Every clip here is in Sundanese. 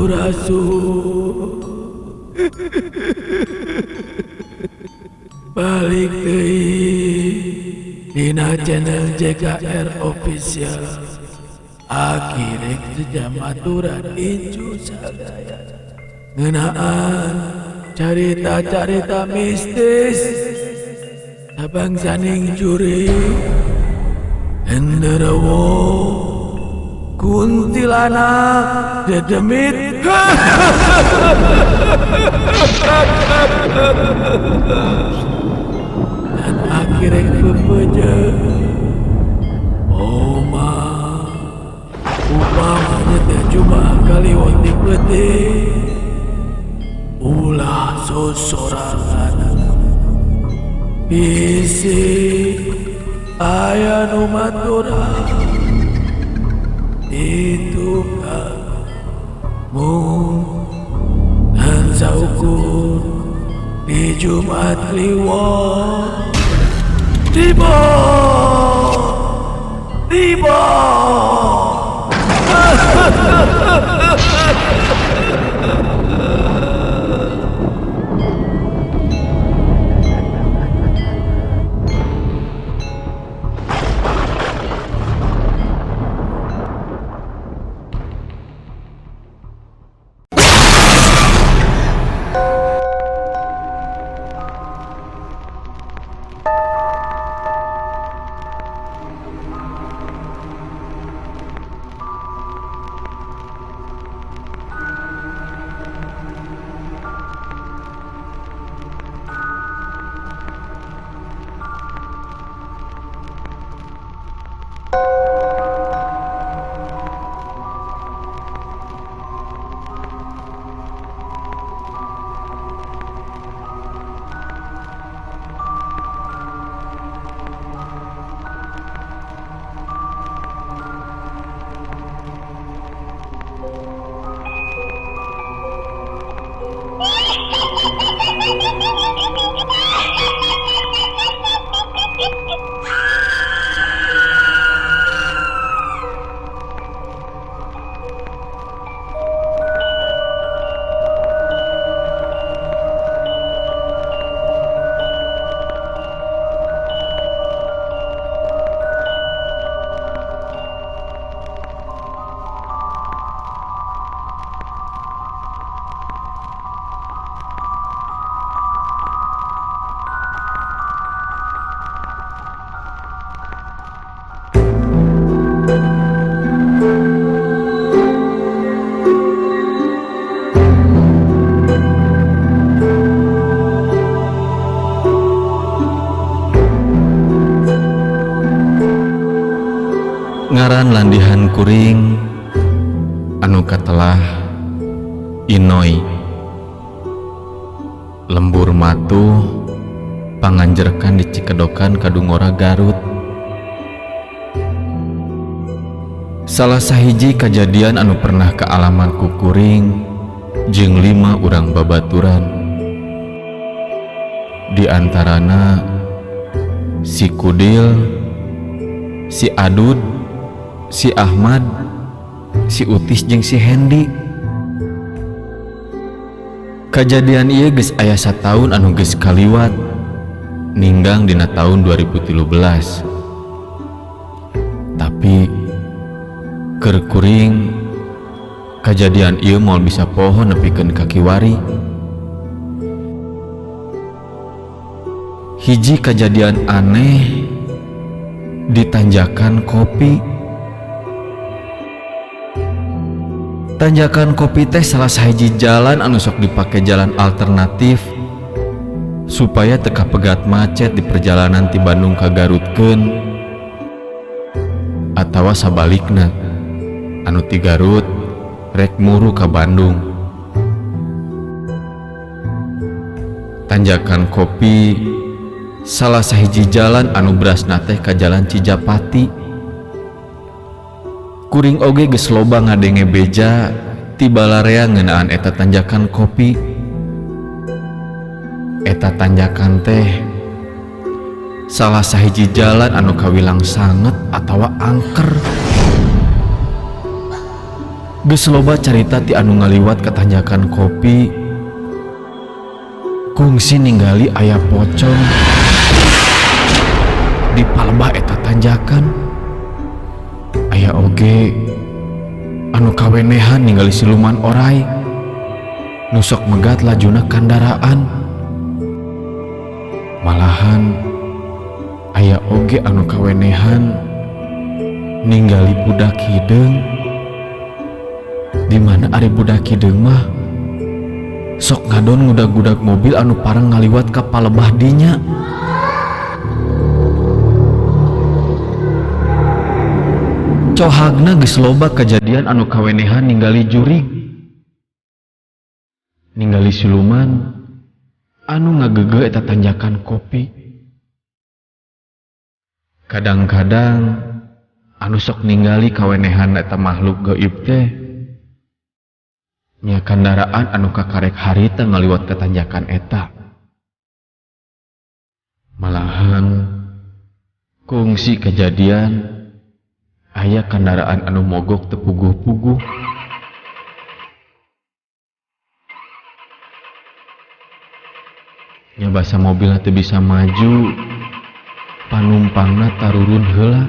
Sampurasun. Balik deui dina channel JKR Official. Akhirnya sejamaturan incu sadaya ngeunaan carita-carita mistis sabangsaning jurig, genderuwo, kuntilanak, dedemit, dan akhirnya bebeje. Oma upamanya teh Jumaah kliwon di peuting, ulah sosorangan bisi aya nu maturan itu mung dan saukur di Jumat Kliwon. Tiba tiba. Ngaran landihan kuring anu katelah Inoy, lembur matuh panganjerkan di Cikedokan Kadungora Garut. Salah sahiji kajadian anu pernah kaalaman ku kuring jeung 5 urang babaturan, di antarana si Kudil, si Adud, si Ahmad, si Utis jeung si Hendi. Kajadian ieu geus aya sataun anu geus kaliwat, ninggang dina tahun 2013. Tapi keur kuring kajadian ieu moal bisa poho nepikeun ka kiwari. Hiji kajadian aneh di tanjakan kopi. Tanjakan kopi teh salah sahiji jalan anu sok dipake jalan alternatif supaya teu kapegat macet di perjalanan ti Bandung ka Garutkeun atawa sabalikna anu ti Garut rek muru ka Bandung. Tanjakan kopi salah sahiji jalan anu berasna teh ka jalan Cijapati. Kuring oge geus loba ngadenge beja ti balarea ngeunaan eta tanjakan kopi. Eta tanjakan teh salah sahiji jalan anu kawilang sanget atawa angker. Geus loba carita ti anu ngaliwat ka tanjakan kopi kungsi ninggali aya pocong di palebah eta tanjakan. Aya oge anu kawenehan ningali siluman orai nu sok megat lajuna kandaraan. Malahan aya oge anu kawenehan ningali budak hideung, di mana ari budak hideung mah sok ngadon ngudag-gudag mobil anu parang ngaliwat ka palebah dinya. Cohagna geus loba kejadian anu kawenehan ningali jurig, ningali siluman anu ngagegeh eta tanjakan kopi. Kadang-kadang anu sok ningali kawenehan eta makhluk gaib teh nya kandaraan anu kakarek harita ngaliwat ka tanjakan eta. Malahan kungsi kejadian aya kandaraan anu mogok teu puguh-puguh. Nya basa mobilna teu bisa maju, panumpangna tarurun heula.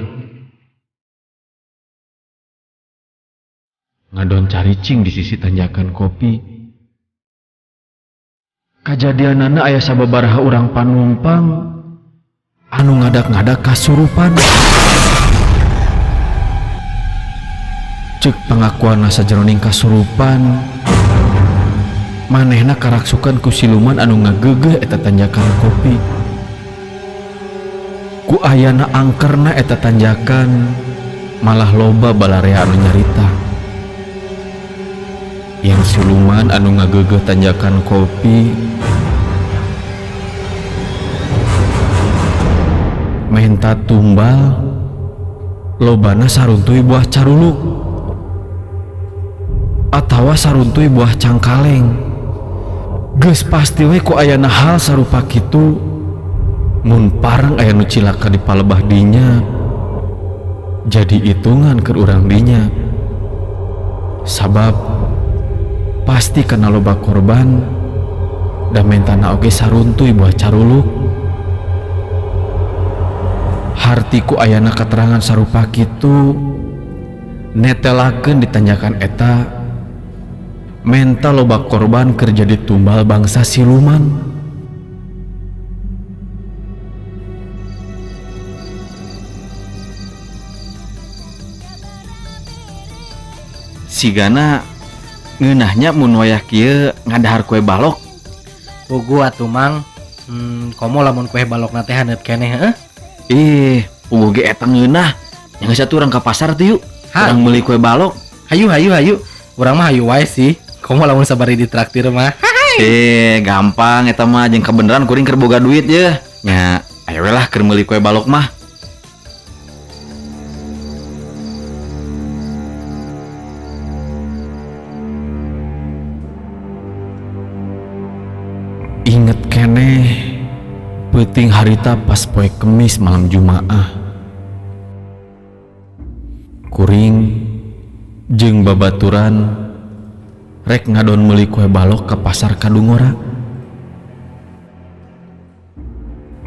Ngadon caricing di sisi tanjakan kopi. Kajadianana aya sababaraha urang panumpang anu ngadak-ngadak kasurupan. Cek pengakuanna sajeroning kasurupan, manehna karaksukan ku siluman anu ngagegeh eta tanjakan kopi. Ku ayana angkerna eta tanjakan, malah loba balarea anu nyarita. Yang siluman anu ngagegeh tanjakan kopi menta tumbal, lobana saruntui buah caruluk atawa saruntui buah cangkaleng. Geus pasti we ku ayana hal sarupa kitu mun parang aya nu cilaka di palebah dinya, jadi hitungan keur urang dinya. Sabab pasti kana loba korban da mentana oge saruntui buah caruluk. Harti ku ayana keterangan sarupa kitu netelakeun ditanyakan eta menta loba korban keur jadi tumbal bangsa siluman. Sigana ngeunahnya mun wayah kieu ngadahar kue balok. Puguh atuh Mang. Komo lamun kue balokna teh haneut keneh heuh. Ih, puguh ge eta ngeunah. Yang geus atuh urang ka pasar tuh yuk. Urang meuli kue balok. Hayu hayu hayu. Urang mah hayu wae sih. Komo lamun sabari ditraktir mah. Gampang eta mah jeung kabeneran kuring keur boga duit ye. Nya, ayo we lah keur meuli kue balok mah. Inget keneh peuting harita pas poe Kemis malam Jumaah. Kuring jeung babaturan rek ngadon meuli kue balok ke pasar Kadungora.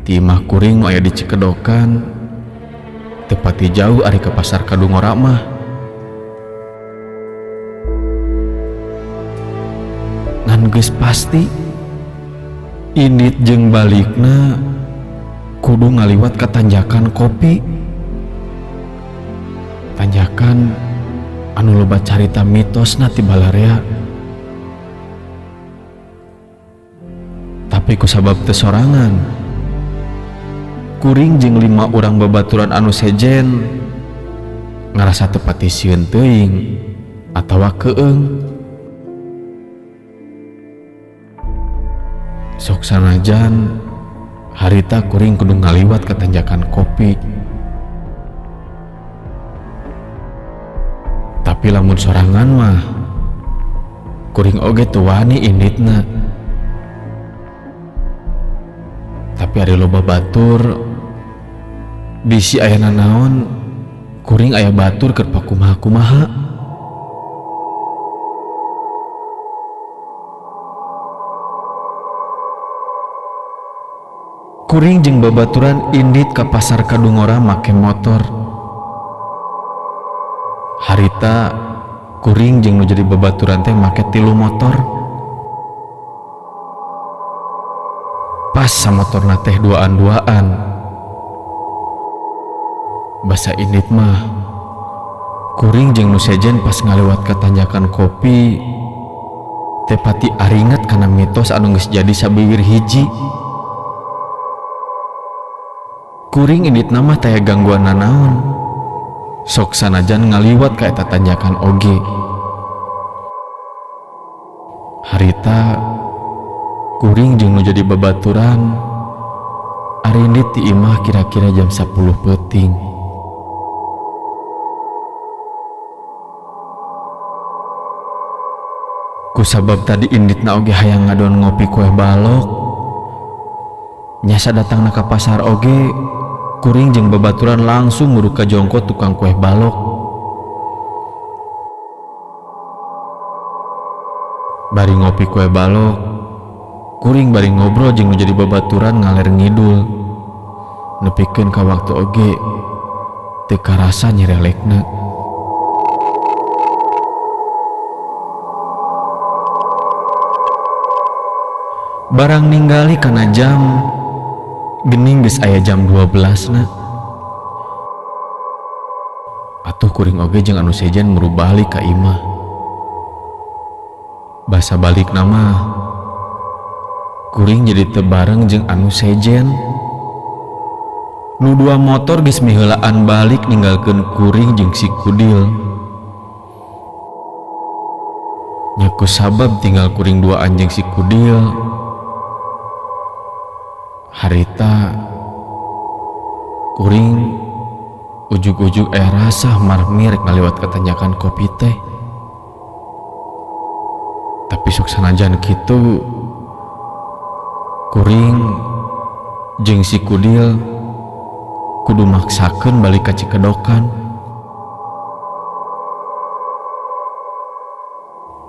Ti imah kuring nu aya di Cikedokan teu pati jauh ari ke pasar Kadungora mah. Ngan geus pasti indit jeung balikna kudu ngaliwat ka tanjakan kopi. Tanjakan anu loba carita mitosna ti balarea. Tapi kusabab teu sorangan, kuring jeung 5 urang babaturan anu sejen ngarasa teu pati sieun teuing atawa keung. Sok sanajan harita kuring kudu ngaliwat ka tanjakan kopi. Tapi lamun sorangan mah kuring oge teu wani inditna. Tapi ari loba batur bisi aya nanaon kuring aya batur keur pakumaha-kumaha. Kuring jeung babaturan indit ka pasar Kadungora make motor. Harita kuring jeung nu jadi babaturan teh make 3 motor. Pas samotorna teh duaan-duaan. Basa indit mah kuring jeung nu sejen pas ngalewat ka tanjakan kopi teh pati aringet kana mitos anu geus jadi sabiwir hiji. Kuring indit nama teh gangguan nanaon. Sok sanajan ngaliwat ka eta tanjakan oge. Harita kuring jeung nu jadi babaturan arindit ti imah kira-kira jam 10 peuting. Kusabab tadi inditna oge hayang ngadon ngopi kue balok. Nyasa datangna ka pasar oge, kuring jeung babaturan langsung nguruk ka jongko tukang kue balok. Bari ngopi kue balok, kuring bari ngobrol jeung nu jadi babaturan ngaler ngidul. Nepikeun ka waktu oge teu karasa nyerelekna. Barang ninggali kana jam gening geus aya jam 12 na. Atuh kuring oge jeung anu sejen muru balik ka imah. Basa balik nama kuring jadi teu bareng jeung anu sejen. Nu 2 motor geus miheulaan balik ninggalkeun kuring jeung si Kudil. Nya ku sabab tinggal kuring 2 anjing si Kudil. Harita kuring ujug-ujug aya rasa marmir ngaliwat katanjakan kopi teh. Tapi sok sanajan kitu kuring jeung si Kudil kudu maksakeun balik ka Cikedokan.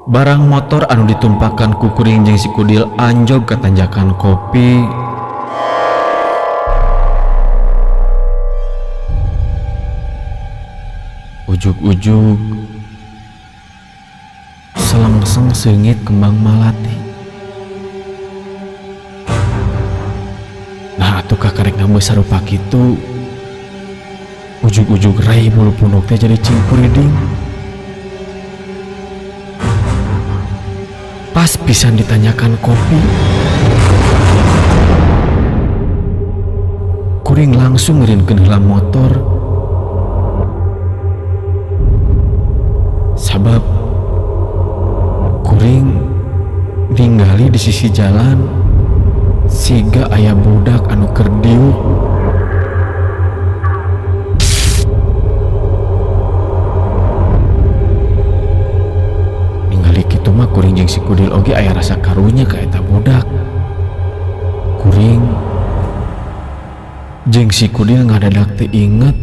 Barang motor anu ditumpakan ku kuring jeung si Kudil anjog ka tanjakan kopi. Ujug-ujug selengseng seungit kembang malati. Nah atuh kakarek ngambe sarupa kitu, ujug-ujug rai bulu punduk teh jadi cingkuriding. Pas pisan ditanyakan kopi, kuring langsung ngeureunkeun heula motor. Sabab kuring ningali di sisi jalan siga aya budak anu keur diuk. Ningali kitu mah kuring jeung si Kudil oge aya rasa karunya ka eta budak. Kuring jeung si Kudil ngadadak teu inget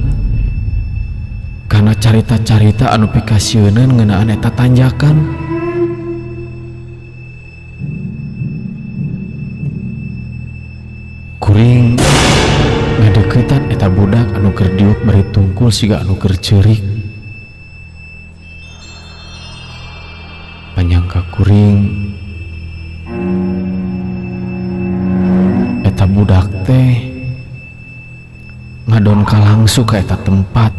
karena carita-carita anu pikasieuneun ngeunaan eta tanjakan. Kuring ngadeukeutan eta budak anu keur diuk bari tungkul siga anu keur ceurik. Panyangka kuring eta budak teh ngadon kalangsu ka eta tempat.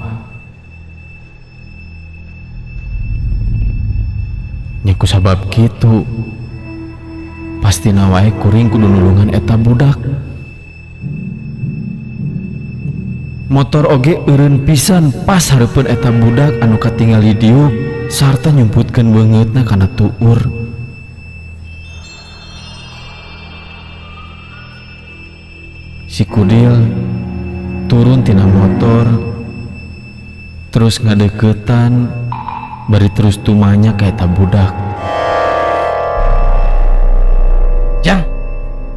Nya ku sabab kitu pastina wae kuring kudu nulungan eta budak. Motor oge eureun pisan pas hareupeun eta budak anu katingali diuk sarta nyumputkeun beungeutna kana tuur. Si Kudil turun tina motor terus ngadeuketan bari terus tumanya ka eta budak. Jang,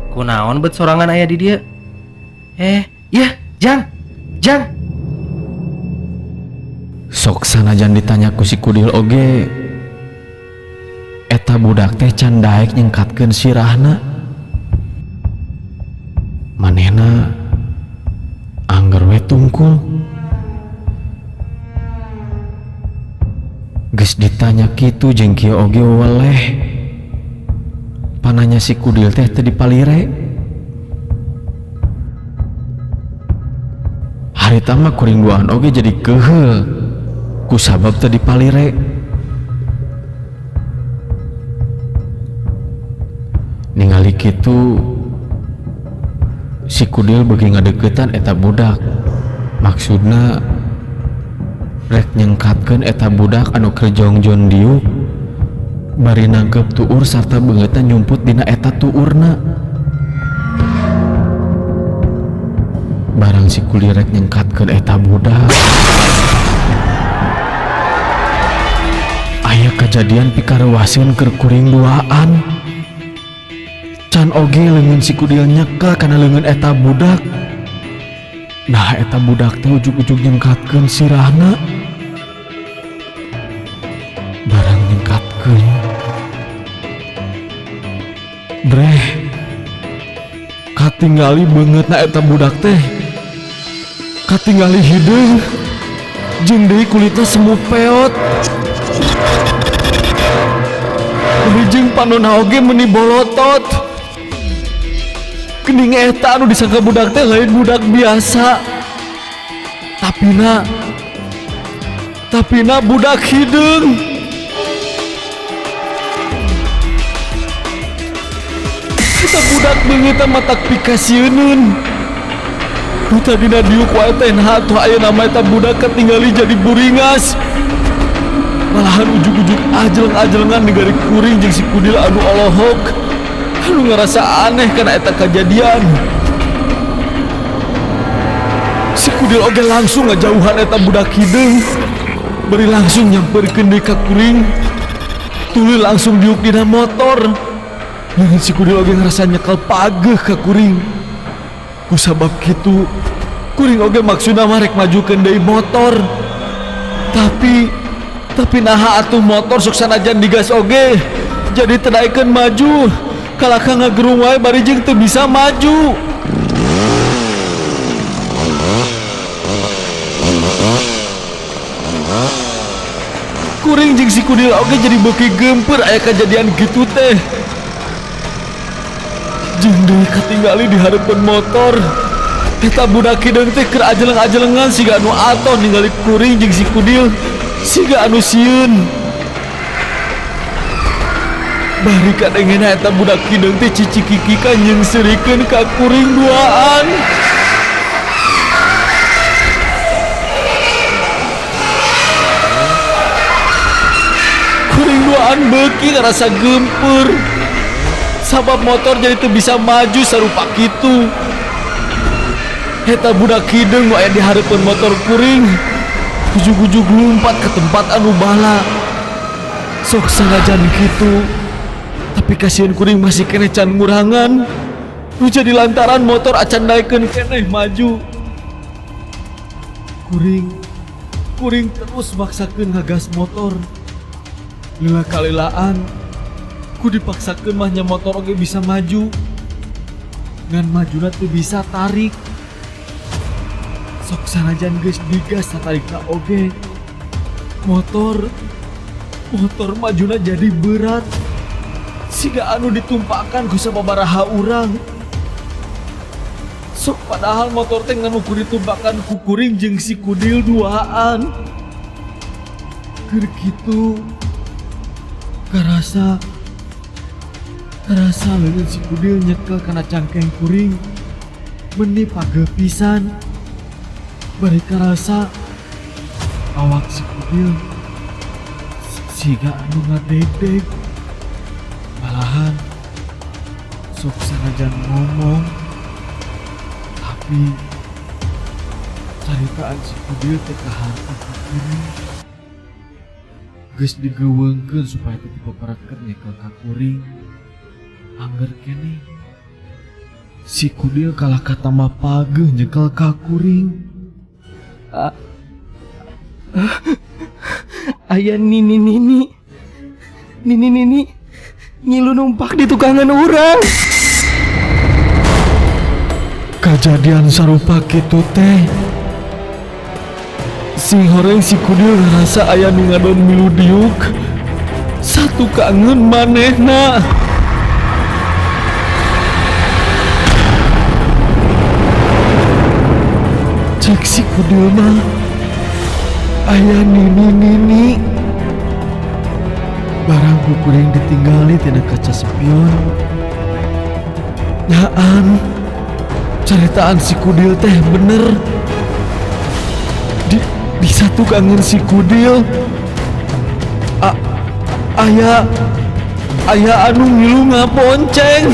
kunaon bet sorangan aya di dieu? Yah, Jang, Jang. Sok sanajan ditanya ku si Kudil oge, eta budak teh can daek nyengkatkeun sirahna. Manehna Ditanya kitu jeung kieu oge weleh. Pananya si Kudil teh teu dipalire. Harita mah kuring duaan oge jadi keuheul kusabab teu dipalire. Ningali kitu si Kudil beuki ngadeukeutan eta budak. Maksudna rek nyengkatkeun eta budak anu keur jongjon diuk bari nangkep tuur sarta beungeutna nyumput dina eta tuurna. Barang si Kudil rek nyengkatkeun eta budak, aya kajadian pikarewaseun keur kuring duaan. Can oge leungeun si Kudil nyekel kana leungeun eta budak. Nah eta budak teh ujug-ujug nyengkatkeun sirahna. Barang nyengkatkeun, breh, katingali beungeutna eta budak teh. Katingali hideung jeung deui kulitna semu peot. Bari jeung panonna oge meuni bolotot. Geuning eta anu disangka budak teh lain budak biasa. Tapina budak hideung. Eta budak beungeutna matak pikasieuneun. Nu tadina diuk wae teh naha atuh ayeuna mah eta budak katingali jadi buringas. Malahan ujug-ujug ajeleng-ajelengan ningali kuring jeung si Kudil anu olohok. Anu ngerasa aneh kana eta kajadian. Si Kudil oge langsung ngajauhan eta budak hideung. Bari langsung nyamperkeun deui ka kuring. Tuluy langsung diuk dina motor. Leungeun si Kudil oge ngerasa nyekel pageuh ka kuring. Kusabab kitu, kuring oge maksudna mah rek majukeun deui motor. Tapi naha atuh motor sok sanajan digas oge jadi teu daekeun maju. Kalahka ngagerung wae bari jeung teu bisa maju. Kuring jeung si Kudil oge jadi beuki geumpeur aya kajadian kitu teh. Jeung deui katingali di hareupeun motor. Eta budak hideung teh keur ajeleng-ajelengan siga anu atoh ningali kuring jeung si Kudil, siga anu sieun. Bari kadengena eta budak hideung teh cicikikikan jeung seurikeun ka kuring duaan. Kuring duaan beuki ngarasa geumpeur. Sabab motor jadi teu bisa maju sarupa kitu. Eta budak hideung nu aya di hareupeun motor kuring ujug-ujug lumpat ke tempat anu bala. Sok sanajan kitu, tapi kasihan kuring masih keneh can ngurangan. Nu jadi lantaran motor acan daekeun keneh maju. Kuring terus maksakeun ngagas motor. Lila kalilaan ku dipaksakeun mah nya motor oge bisa maju. Ngan majuna teu bisa tarik. Sok sanajan geus digas satarikna oge. Motor majuna jadi berat. Siga anu ditumpakan ku sababaraha urang. Sok padahal motor teh ngan ukur ditumpakan ku kuring jeung si Kudil duaan. Keur kitu karasa leungeun si Kudil nyekel kana cangkeng kuring. Meuni pageuh pisan. Bari karasa awak si Kudil siga anu ngadeg-deg. Malahan sok sanajan ngomong, tapi caritaan si Kudil teh kaharti ku kuring. Geus digeuweungkeun supaya teu dipapareket nyekel ka kuring. Angger keneh si Kudil kalah katambah pageuh nyekel ka kuring. Aya nini nini nini nini ngilu numpak di tukangan urang. Kajadian sarupa kitu teh sing horeng si Kudil ngarasa aya nu ngadon milu diuk. Satukangeun manehna. Cek si kudil mah aya nini-nini. Barang ku kuring ditinggali tina kaca spion. Nyaan caritaan si kudil teh bener. Di satukangeun si kudil aya anu ngilu ngabonceng.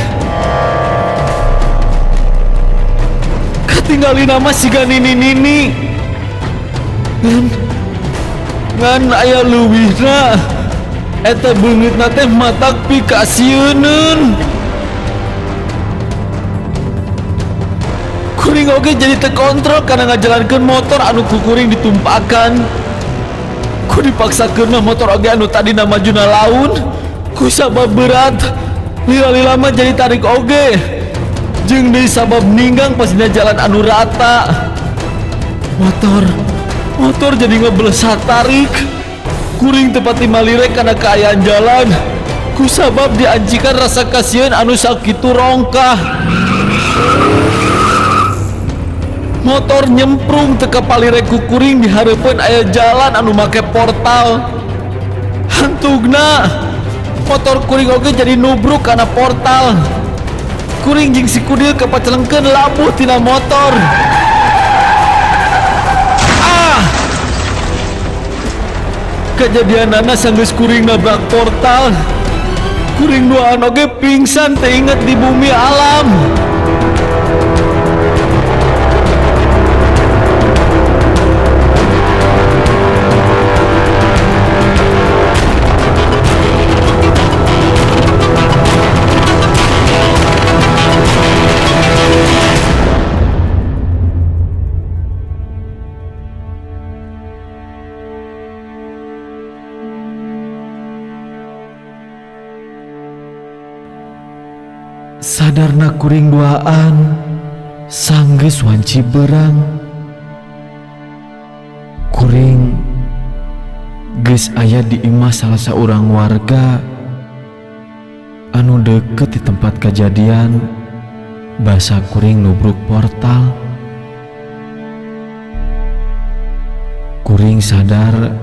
Katingali nama siga nini-nini. Ngan aya leuwihna. Eta beungeutna teh matak pikasieuneun. Kuring oge jadi terkontrol karena ngajalankeun motor anu ku kuring ditumpakan. Ku dipaksakeun mah motor oge anu tadina majuna laun. Ku sabab berat, lila-lila mah jadi tarik oge. Jeung deui sabab ninggang pas dina jalan anu rata. Motor jadi ngebelesat tarik. Kuring tepat lima lirek karena keayaan jalan. Ku sabab diancikan rasa kasihan anu sakitu rongkah. Motor nyemprung teu kapalirek ku kuring di hareupeun aya jalan anu make portal. Hantugna motor kuring oge jadi nubruk kana portal. Kuring jeung si kudil kapacelengkeun labuh tina motor. Ah! Kejadianana sanggeus kuring nabrak portal. Kuring duaan oge pingsan teu inget di bumi alam. Sadarna kuring duaan sanggeus wanci berang. Kuring geus aya di imah salah saurang warga anu deket di tempat kejadian. Basa kuring nubruk portal. Kuring sadar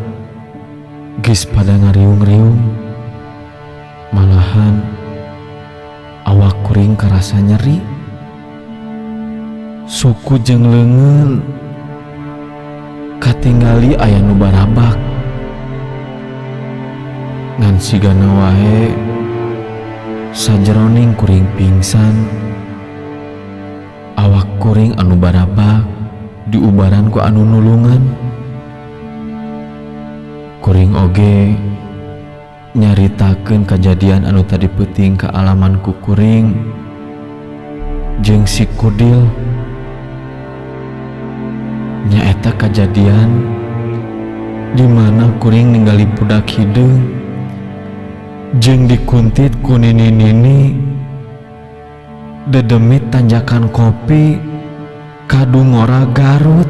geus pada ngariung-riung. Malahan awak kuring karasa nyeri. Suku jeung leungeun katingali aya nu barabak. Ngan sigana wae sajeroning kuring pingsan. Awak kuring anu barabak diubaran ku anu nulungan. Kuring oge nyaritakeun kajadian anu tadi peuting kaalaman ku kuring jeung si kudil. Nyaeta kajadian di mana kuring ningali budak hideung jeung dikuntit ku nini-nini dedemit tanjakan kopi Kadungora Garut.